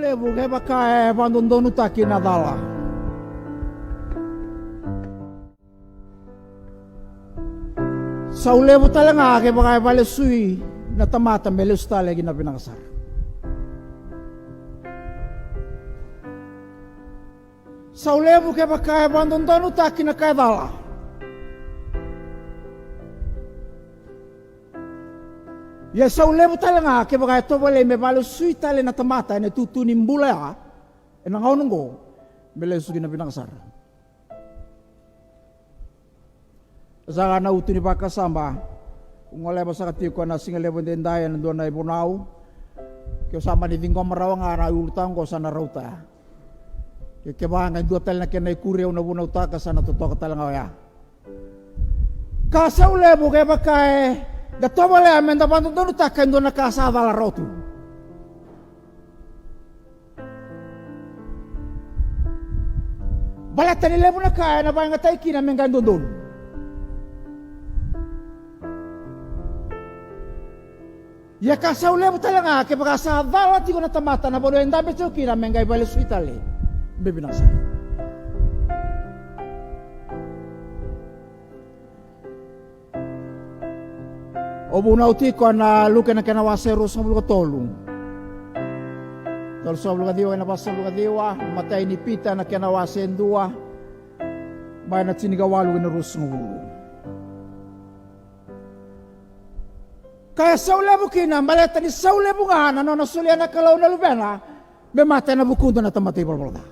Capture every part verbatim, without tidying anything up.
Levu kevaka e vakadodonutaki na cala. Sau levu tale ga kevaka e vakalesui na tamata me lesu tale ki na vinaka sara. Sau levu kevaka e vakadodonutaki na ka e cala. Ia sau levu tale ga kevaka e tovolei me vakalesui tale na tamata ena itutu ni bula ya, ena gauna oqo, me lesu ki na vinaka sara. Sa ga na utu ni vakasama, au goleva saka tiko ena siga levu edaidai ena dua na ivunau. Ke au sa mani ciqoma rawa ga na ulutaga oqo, sa na rauta. Ke kevaka e dua tale na kena ikuri au na vunautaka, sa na totoka tale ga oya. Ka sau levu kevaka eda tovolea meda vakadodonutaka e dua na ka sa cala rawa tu. Baleta ni levu na ka ena vakayagataki kina me qai dodonu. Ia ka sau levu tale ga kevaka sa cala tiko na tamata na vanua e dabe tiko kina me qai vakalesui tale me vinaka sara. Au vunau tiko ena Luke na kena wase ruasagavulu ka tolu, tolusagavulu ka ciwa ena vasagavulu ka ciwa, matai ni Pita na kena wase dua, mai na tinikawalu ena ruasagavulu. Ka e sau levu kina baleta ni sau levu ga na nona solia na Kalou na Luvena me mate ena vukuda na tamata ivalavala ca.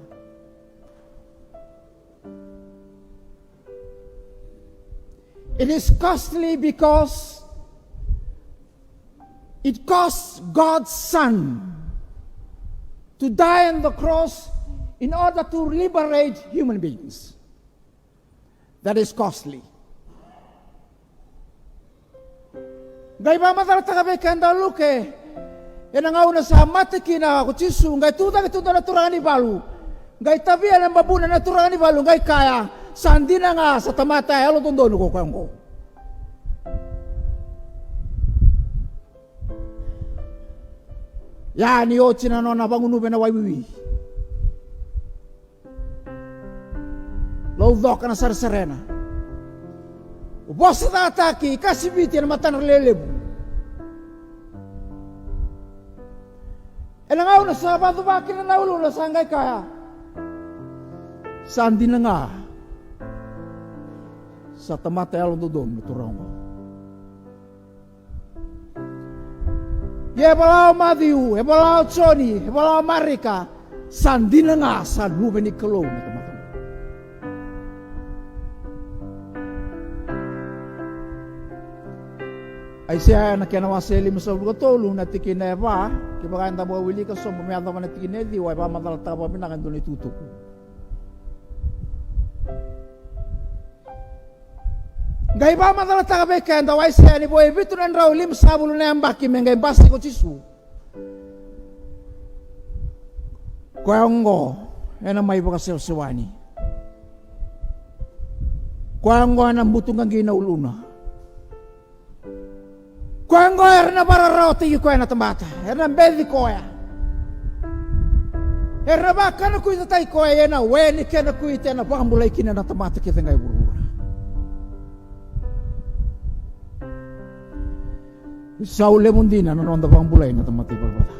It is costly because it costs God's Son to die on the cross in order to liberate human beings. That is costly. Qai vakamacalataka vei keda o Luke, ena gauna sa mate kina ko Jisu, qai tucake tu dua na turaga ni valu, qai tavia na babuna na turaga ni valu, qai kaya, sa dina ga sa tamata yalododonu ko koya oqo. Ia ni oti na nona vagunuva ena wai wiwi, laucoka na saresarena, vosacataki, kasiviti ena matadra lelevu. Ena gauna sa vacuva kina na uluna sa qai kaya, sa dina ga sa tamata yalododonu na turaga oqo. Ia e vola o Maciu, e vola o Joni, e vola o Marika, sa dina ga sa luve ni Kalou na tamata. Aisea na kena wase limasagavulu ka tolu na tikina e va, kevaka eda vakawilika sobu me yacova na tikina e ciwa, e vakamacalataka vakavinaka e dua na itukutuku. Qai vakamacalataka vei keda o Aisea ni vo e vitu na drau limasagavulu na yabaki me qai basika ko Jisu. Koya oqo ena mai vakasewasewani. Koya oqo ena butuqaqi na uluna. Koya oqo era na vakararawataki koya na tamata, era na beci koya, era na vakanakuitataki koya, ia na we ni kena kuita ena vakabulai kina na tamata kece ga e vuravura. Sau levu dina na noda vakabulai na tamata ivalavala ca.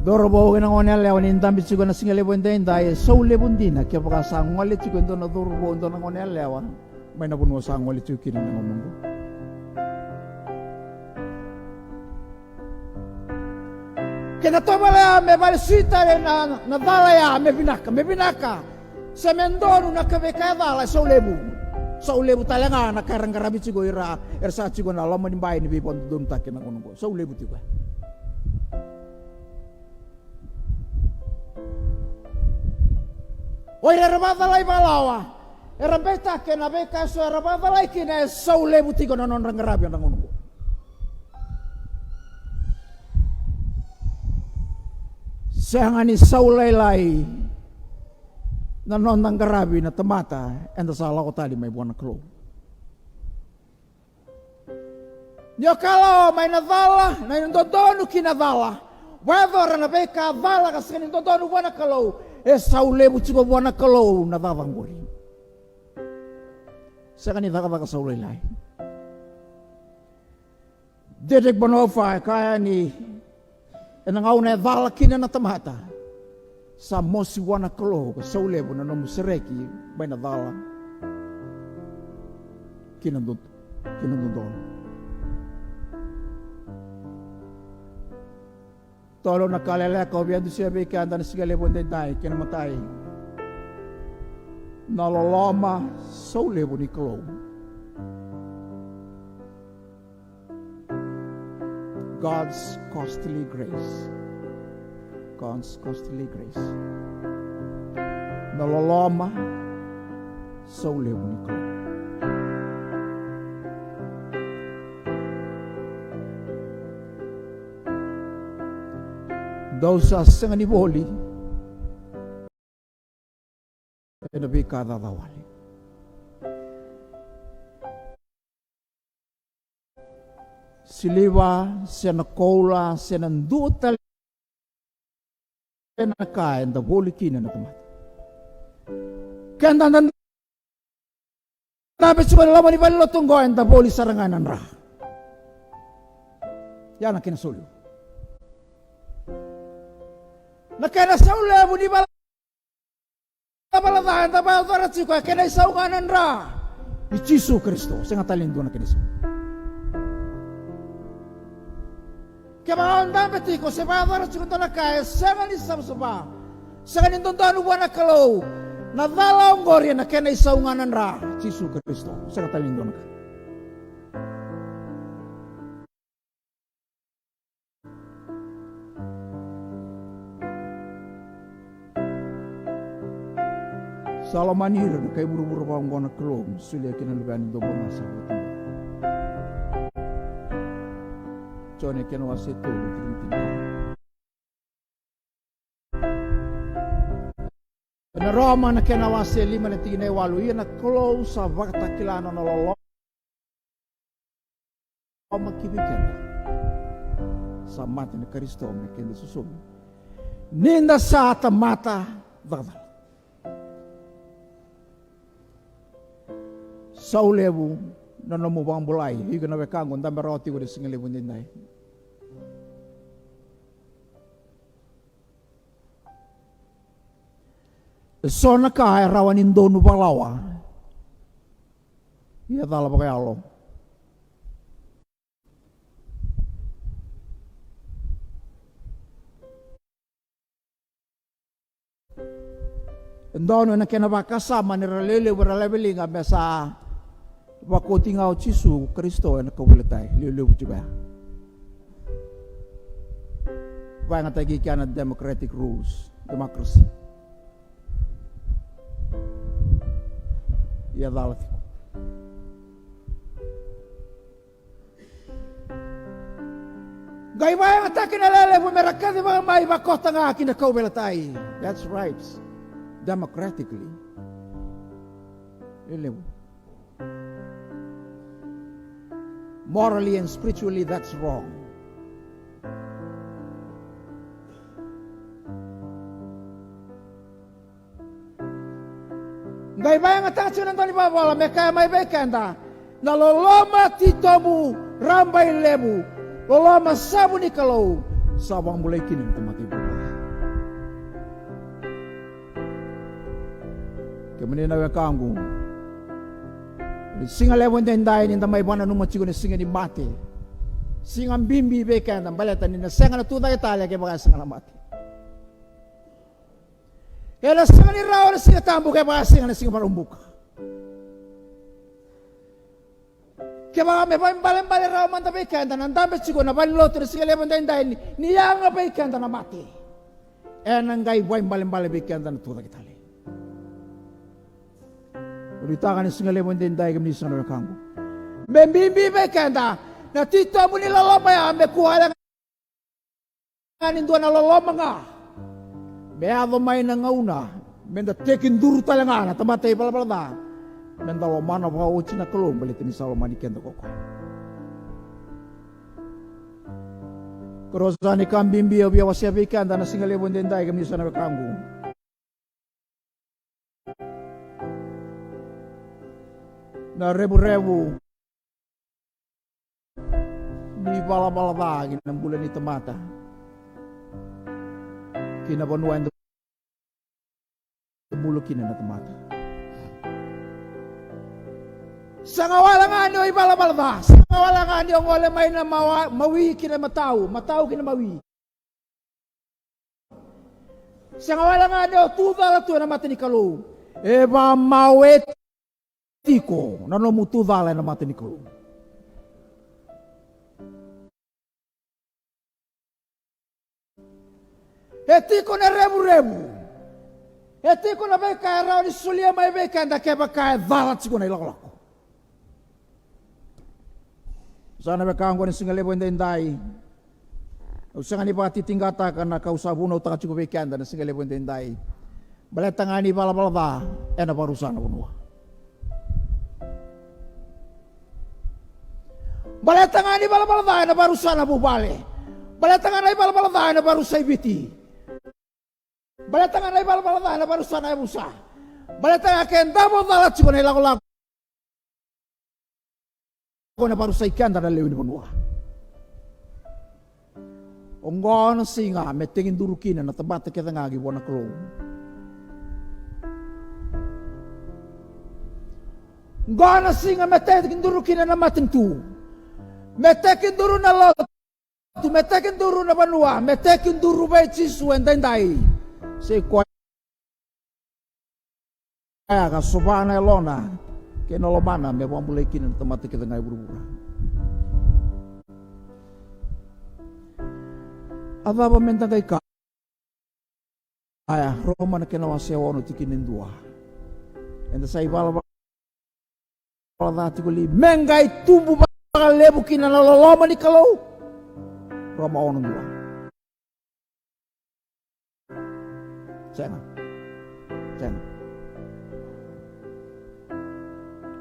Cauravou kei na goneyalewa ni dabe tiko ena siga levu edaidai, e sau levu dina kevaka sa gole tiko e dua na cauravou, e dua na goneyalewa mai na vanua sa gole tiko kina na gauna oqo. Kena tovolea me vakalesui tale na, na cala ya me vinaka, me vinaka. Se me donu na ka, veika e cala e sau levu. Sau levu tale ga na ka era qaravi tiko ira era sa tiko na loma ni bai ni veivakadodonutaki ena gauna oqo. Sau levu tiko ya. O ira era vakacalai vakalawa, era beitaki ena veika eso era vakacalai kina, e sau levu tiko na nodra qaravi ena gauna oqo. Sega ni sau lailai na noda qaravi na tamata eda sa lako tale mai vua na Kalou. Ni o kalawa mai na cala, na dodonu ki na cala. Vakayacora na veika cala ka sega ni dodonu vua na Kalou. E sau levu tiko vua na Kalou na cala oqori. Sega ni cakacaka sau lailai. Dietrich Bonhoeffer e kaya ni ena gauna e cala kina na tamata, sa mosi vua na Kalou ka sau levu na nomu sereki mai na cala ki na dodonu, ki na dodonu. Tolu na ka leleka au via dusia vei keda na siga levu edaidai. Kena imatai, na loloma sau levu ni Kalou. God's costly grace. God's costly grace. Na loloma sau levu ni Kalou. Dou sa sega ni voli ena veika cacawale. Siliva, se na koula, se na dua tale na ka eda voli kina na tamata. Keda da dabe tiko ena loma ni valenilotu oqo, eda voli sara ga ena dra. Ia na kena sau levu. Na kena sau levu ni vala valavala ca eda vakayacora tiko, e kena isau ga na dra i Jisu Karisito, sega tale ni dua na kena isau. Kevaka o dabe tiko se vakayacora tiko dua na ka e sega ni savasava, sega ni dodonu vua na Kalou, na cala oqori na kena isau ga na dra i Jisu Karisito, sega tale ni dua na ka. Sa lomani ira na kai vuravura vakaoqo na Kalou, me solia kina na luve ni dobo na sa vakatabua. Joni kena wase tolu, tikina tini. Ena Roma na kena wase lima na tikina e walu, ia na Kalou sa vakatakila na nona loloma ki vei keda. Sa mate na Karisito me keda sosomi ni da sa tamata cakacala. Sau levu na nomu vakabulai. Iko na wekaqu, dabe rawa tiko na siga levu edaidai. E so na ka e rawa ni donu vakalawa. Ia cala vakayalo. E donu ena kena vakasama ni ra lewe levu era laveliga me sa vakoti ga o Jisu Karisito ena kauveilatai, lewe levu tiko ya. Vakayagataki kina na democratic rules, democracy. Ia cala tiko. Qai vakayagataki na lewe levu me ra kacivaka mai vakota ga ki na kauveilatai. That's right. Democratically. Lewe levu. Morally and spiritually, that's wrong. Qai vakayagataka tiko na dau ni valavala me kaya mai vei keda, na loloma titobu rabailevu, loloma savu ni Kalou, sa vakabulai kina na tamata i vuravura. Kemuni na wekaqu, ni siga levu edaidai ni da mai vakananuma tiko na siga ni mate. Siga bibi vei keda baleta ni na sega na tucake tale kevaka e sega na mate. Ena sega ni rawa na Siga Tabu kevaka e sega na Siga Vakaraubuka. Kevaka me vakaibalebale rawa mada vei keda na dabe tiko na valenilotu na siga levu edaidai ni, ni yaga vei keda na mate, ena qai vakaibalebale vei keda na tucake tale. Au nuitaka na siga levu edaidai, kemuni saka na wekaqu, me bibi vei keda na titobu ni loloma ya, me kua wale ga ni dua na loloma ga me yaco mai na gauna me da tekiduru tale ga na tamata ivalavala ca, me da lomana vakaoti na Kalou baleta ni sa lomani keda ko koya. Ko rau sa na ka bibi au via wasea vei keda na siga levu edaidai, kemuni sa na wekaqu. Na revurevu ni valavala ca ki na bula ni tamata, ki na vanua eda bula kina na tamata. Sega wale ga ni o ivalavala ca, sega wale ga ni o gole mai na mawa-, mawi ki na matau, matau ki na mawi. Sega wale ga ni o tu cala tu ena mata ni Kalou. E vamau e tiko na nomu tu cala ena mata ni Kalou. E tiko na revurevu. E tiko na veika e rawa ni solia mai vei keda kevaka e cala tiko na ilakolako. Sa na wekaqu, ena siga levu edaidai, au sega ni vakatitiqataka na ka au sa vunautaka tiko vei keda na siga levu edaidai. Baleta ga ni valavala ca ena varusa na vanua. Baleta ga ni valavala ca ena varusa na vuvale. Baleta ga na ivalavala ca ena varusa i Viti. Baleta ga na ivalavala ca ena varusa na yavusa. Baleta ga ke davo cala tiko na ilakolako, ko na varusai keda na lewe ni vanua. Oqo na siga me tekiduru kina na tamata kece ga ki vua na Kalou. Oqo na siga me tekiduru kina na matanitu. Me tekiduru na lotu, me tekiduru na vanua, me tekiduru vei Jisu edaidai. Sa i koya ka sova na yalona kei na lomana me vakabulai kina na tamata kece ga e vuravura. A cava meda qai kaya? Roma na kena wase ono, tikina e dua. Eda sa ivalavala ca tiko li me qai tubu vakalevu kina na loloma ni Kalou? Roma ono dua. Sega. Sega.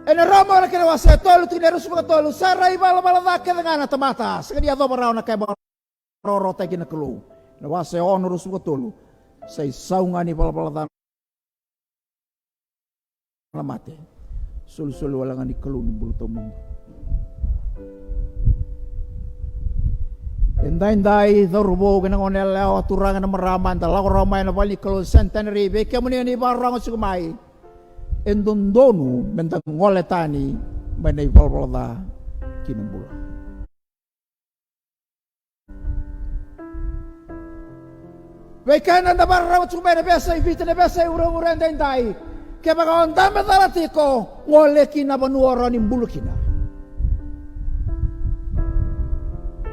Ena Roma na kena wase tolu, tikina e ruasagavulu ka tolu, sa ra ivalavala ca kece ga na tamata. Sega ni yacova rawa na ka e vakarokorokotaki na Kalou. Na wase ono, ruasagavulu ka tolu. Sa isau ga ni valavala ca na mate. Solisoli wale ga ni Kalou ni bula tawamudu. Edaidai, cauravou kei na gone yalewa, turaga na marama, eda lako rawa mai na vale ni Kalou Centenary. Vei kemuni na ivakarorogo tiko mai, e dodonu meda gole tani mai na ivalavala ca ki na bula. Vei keda da vakarorogo tiko mai na veiyasai Viti, na veiyasai vuravura edaidai, kevaka o dabe cala tiko, gole ki na vanua o rawa ni bula kina.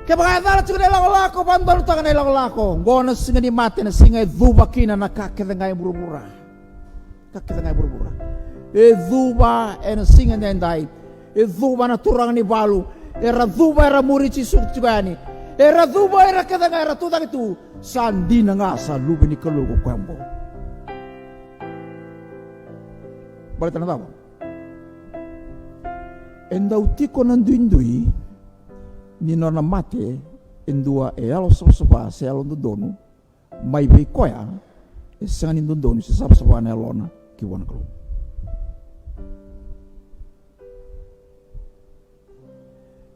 Kevaka e cala tiko na ilakolako, vakadodonutaka na ilakolako. Oqo na siga ni mate, na siga e cuva kina na ka kece ga e vuravura. Ka kece ga e vuravura e cuva ena siga edaidai. E cuva na turaga ni valu, era cuva, era muri Jisu tiko yani. Era cuva ira kece ga era tucake tu. Sa dina ga sa luve ni Kalou ko koya oqo. Baleta na cava? E dau tiko na duidui ni nona mate e dua e yalosavasava se yalododonu mai vei koya e sega ni dodonu se savasava na yalona ki vua na Kalou.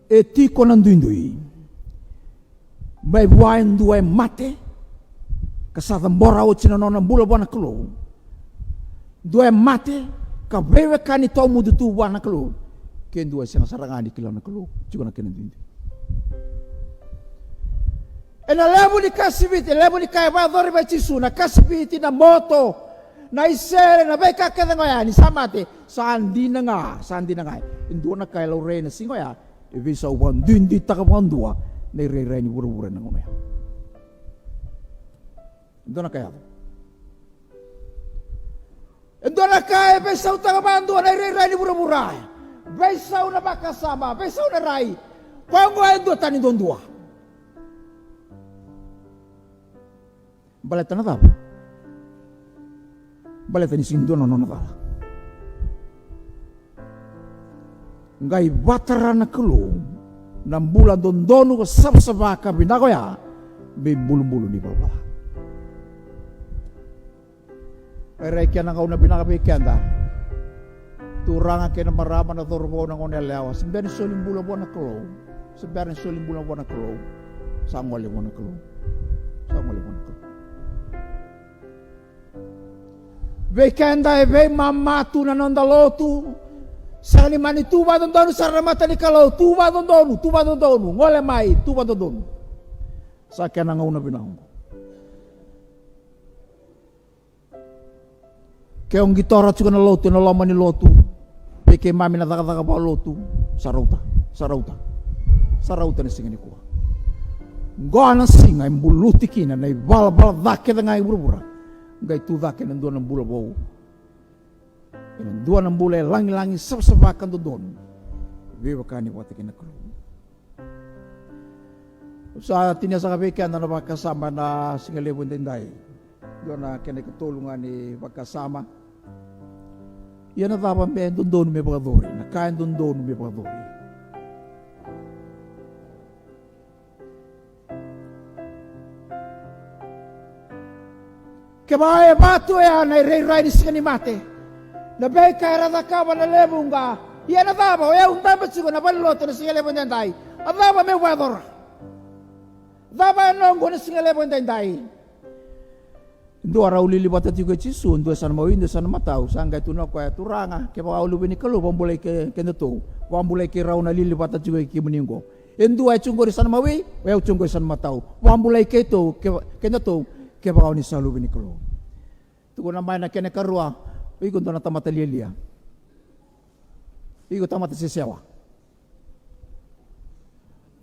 E tiko na duidui mai vua e dua e mate ka sa cabora oti na nona bula vua na Kalou. Dua e mate ka veiwekani tawamudu tu vua na Kalou, ke dua e sega sara ga ni kila na Kalou. Tiko na kena duidui. Ena levu ni kasiviti, levu ni ka e vakayacori vei Jisu, na kasiviti, na moto, na isere, na veika kece ga oya, ni sa mate, sa dina ga, sa dina ga. E dua na ka e laurai ena siga oya, e veisau vakaduiduitaka vakadua na irairai ni vuravura ena gauna oya. E dua na ka e yaco. E dua na ka e veisautaka vakadua na irairai ni vuravura. Veisau na vakasama, veisau na rai. Koya oqo e dua tani duadua. Baleta na cava? Baleta ni sega ni dua na nona cala. Qai vatara na Kalou na bula dodonu ka savasava ka vinaka oya, veibulubulu ni valavala. Rairai kena gauna vinaka vei keda. Turaga kei na marama, na cauravou, na gone yalewa, se bera ni soli bula vua na Kalou. Se bera ni soli bula vua na Kalou. Sa gole vua na Kalou. Sa gole vua na Kalou. Vei keda e veimama tu na noda lotu. Sega ni mani tu vakadodonu sara na mata ni Kalou. Tu vakadodonu, tu vakadodonu. Gole mai, tu vakadodonu. Sa kena gauna vinaka oqo. Ke o qitora tiko na lotu ena loma ni lotu, vei keimami na cakacaka vakalotu, sa rauta, sa rauta, sa rauta na siga nikua. Qo na siga e buluti kina na ivalavala ca kece ga e vuravura. Qai tu cake na dua na bula vou. Ena dua na bula e lagilagi, savasava ka dodonu. Veivakani vata kei na Kalou. Au sa tinia saka vei keda na vakasama na siga levu edaidai. Dua na kena ikatolu ga ni vakasama. Ia na cava me dodonu me vakayacori? Na ka e dodonu me vakayacori. Kevaka e va tu oya na irairai ni siga ni mate, na veika era cakava na lewe vuqa. Ia na cava, o yau dabe tiko na valenilotu na siga levu edaidai. A cava meu vakayacora? Cava e noqu na siga levu edaidai? Dua rau lili vata tiko kei Jisu, dua sa na mawi, dua sa na matau, sa qai tukuna o koya, Turaga, kevaka o Luve ni Kalou, vakabulai ke, kedatou, vakabulai kei rau na lili vata tiko kei kemuni oqo. E dua e tiko qori sa na mawi, o yau tiko qori sa na matau. Vakabulai keitou, ke, kedatou, kevaka o ni sa Luve ni Kalou. Tukuna mai na kena ikarua, o iko dua na tamata lialia. O iko tamata sesewa.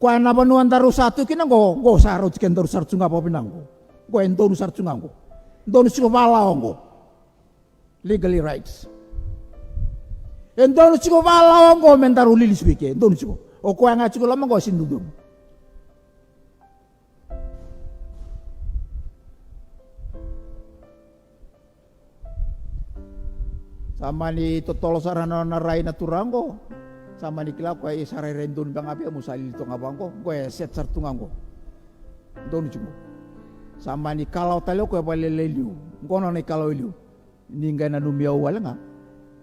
Koya na vanua daru sa tu kina qo, qo sa rauti kedaru sara tu ga vakavinaka qo. Qo e donu sara tu ga qo. Donu tiko vakalawa qo. Legally rights. E donu tiko vakalawa qo me daru lili tiko i ke, donu tiko. O koya ga tiko loma qo e sega ni dodonu. Sa mani totolo sara na nona rai na turaga qo. Sa mani kila o koya, e sa rairai donu beka ga vei au meu sa lili toka ga vaqo. Qo e set sara tu ga qo. Donu tiko. Sa mani kalawa tale o koya vakalailai e liu. Qo na nona ikalawa e liu. Ni qai nanumi au wale ga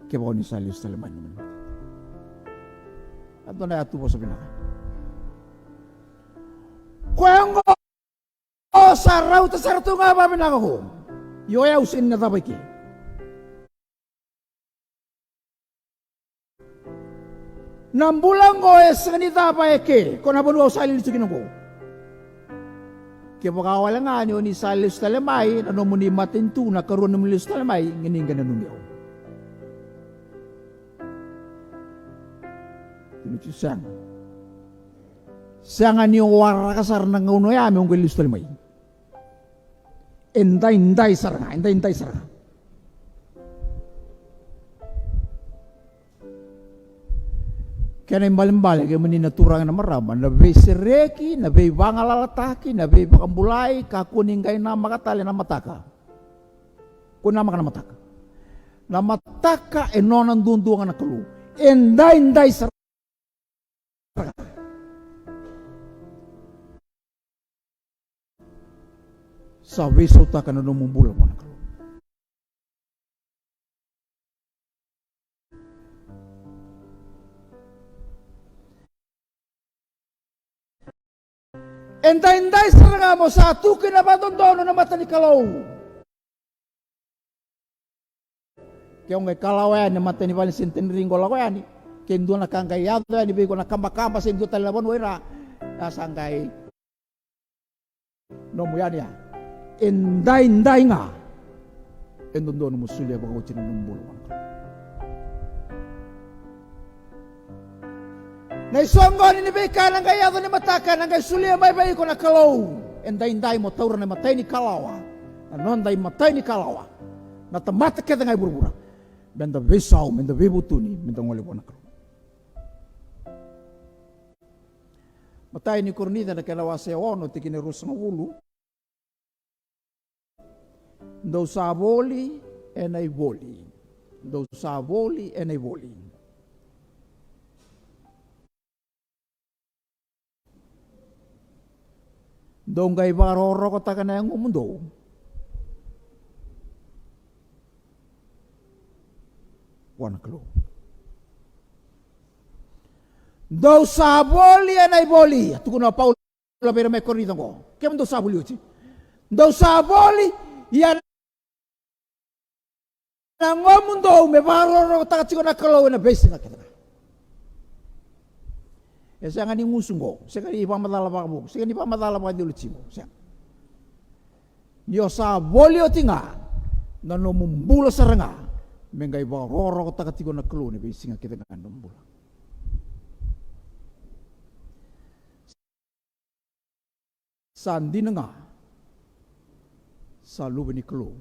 kevaka o ni sa lesu tale mai na nomuni mate. A dua na yatu vosa vinaka. Koya qo sa rauta sara tu ga vakavinaka qo. Io, o yau sega ni na cava i ke. Na bula qo e sega ni cava e ke, ko na vanua au sa lili tiko kina qo. Kevaka wale ga ni o ni sa lesu tale mai, na nomuni matanitu, na ikarua ni nomuni lesu tale mai, ni qai nanumi au. Tukuna tiko sega. Sega ni o waraka sara na gauna oya meu qai lesu tale mai. E daidai sara ga, e daidai sara ga. Kena ibalebale kemuni na turaga, na marama, na veisereki, na veivagalalataki, na veivakabulai, kakua ni qai namaka tale na mataka. Kua ni namaka na mataka. Na mataka e nona duadua ga na Kalou. E daidai sara ga. Sa veisautaka na nomu bula vua na Kalou. E daidai sara ga mo sa tu kina vakadodonu na mata ni Kalou. Ke o qai kalawa yani e mata ni vale ni seniteneri qo, lako yani. Ke dua na ka qai yaco yani vei iko na kabakaba se dua tale na vanua i ra, a sa qai nomu yani ya. E daidai ga. E dodonu mo solia vakaoti na nomu bula vua na Kalou. Na isoqoni ni veika na qai yaco ni mataka, na qai solia mai vei iko na Kalou. E daidai mo taura na imatai ni kalawa, na noda imatai ni kalawa, na tamata kece ga e vuravura. Meda veisau, meda veivutuni, meda gole vua na Kalou. Matai ni Korinica na kena wase ono, tikina e ruasagavulu. Dou sa voli ena ivoli. Dou sa voli ena ivoli. Dou qai vakarokorokotaka na yagomudou vua na Kalou. Dou sa voli ena ivoli, a tukuna o Paula vei ira mai Korinica oqo. Kemudou sa voli oti. Dou sa voli, ia na yagomudou me vakarokorokotaka tiko na Kalou ena veisiga kece ga. E sega ni gusu oqo, sega ni vakamacala vakavuku, sega ni vakamacala vakateolojia oqo, sega. Ni o sa voli oti ga, na nomu bula sara ga me qai vakarokorokotaka tiko na Kalou ena veisiga kece ga na nomu bula. Sa dina ga, sa luve ni Kalou